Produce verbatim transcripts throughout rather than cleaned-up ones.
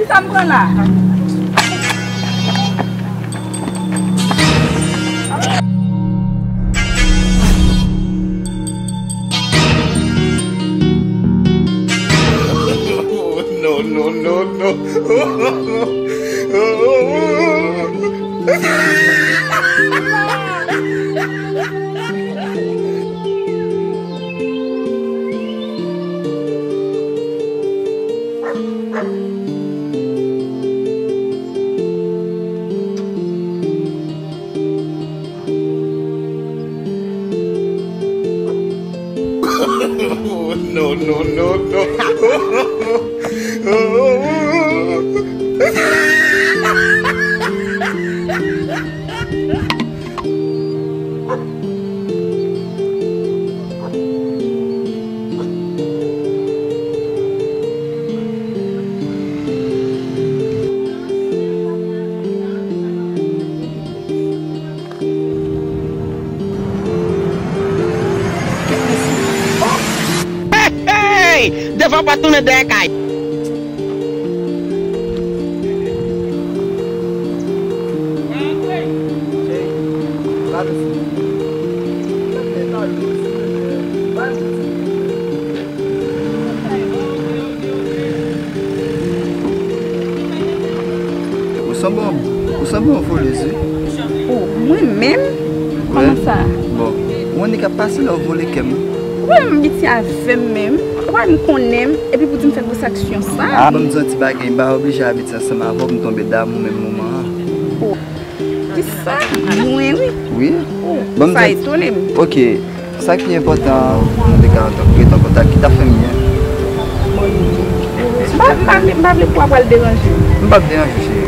Sa m pran la. No, no, no, no. No, no, no, no. Hey, hey! Devan pòt tounen dèyè kay. Ou sanble yon, ou sanble yon volèz, wi. Oh, mwen menm? Kòman sa? Bon, ou wè nèg k ap pase la, ou vole kè m. Ou wè m abitye avè m menm. Ou pa menm konnen m, epi pou di m fè gwo aksyon sa. Ah, ban m di yon ti bagay, m pa oblije abitye ansanm avè w, m tonbe damou menm moman an. Oh. Kisa? Mwen, wi. Wi. Oh, sa etone m. Ok. Sa ki pi enpòtan, nou te ka ret an kontak, ki t ap fè m byen. M pa, m pa vle, m pa vle pou w ap pral deranje m. M p ap deranje w, cheri.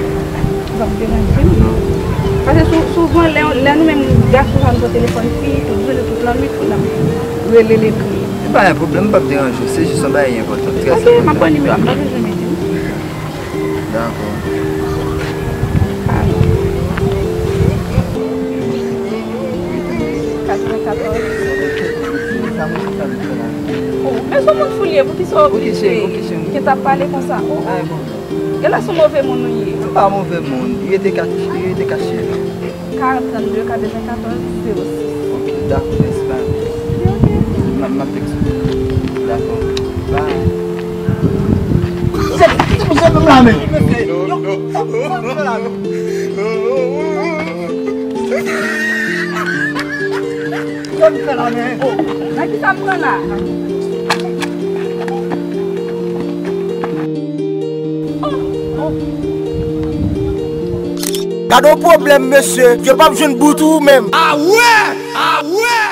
Ou p ap deranje m? Non. Paske sou, souvan, lè, lè nou menm gason sa, nou pran telefòn fi, tout jounen, tout lannwit, pou n ap rele l, ekri. Se pa yon pwoblèm, m p ap deranje w, se jis yon bagay enpòtan, trè enpòtan. Ok, m ap pran nimewo a, m pa bezwen mete m. Dakò. Katreventkatòz. Oh, men se yon moun fou li ye, poukisa w oblije gen t ap pale konsa? Oh, oh. Genlè se yon move moun ou ye. M pa move moun, rete kache, rete kache. Karant trannde katreventkatòz zewo sis. Ok, dakò, mèsi, bye. Ok, ok. M ap, m ap tèks ou. Dakò. Bye. Se, se misye menm la menm. Yo, yo, yo, yo, yo. Sa m fè la menm? Oh, nan ki sa m pran la? Oh, oh. Gade yon pwoblèm, mesye. Yo p ap jwenn bout ou menm. A wè! A wè!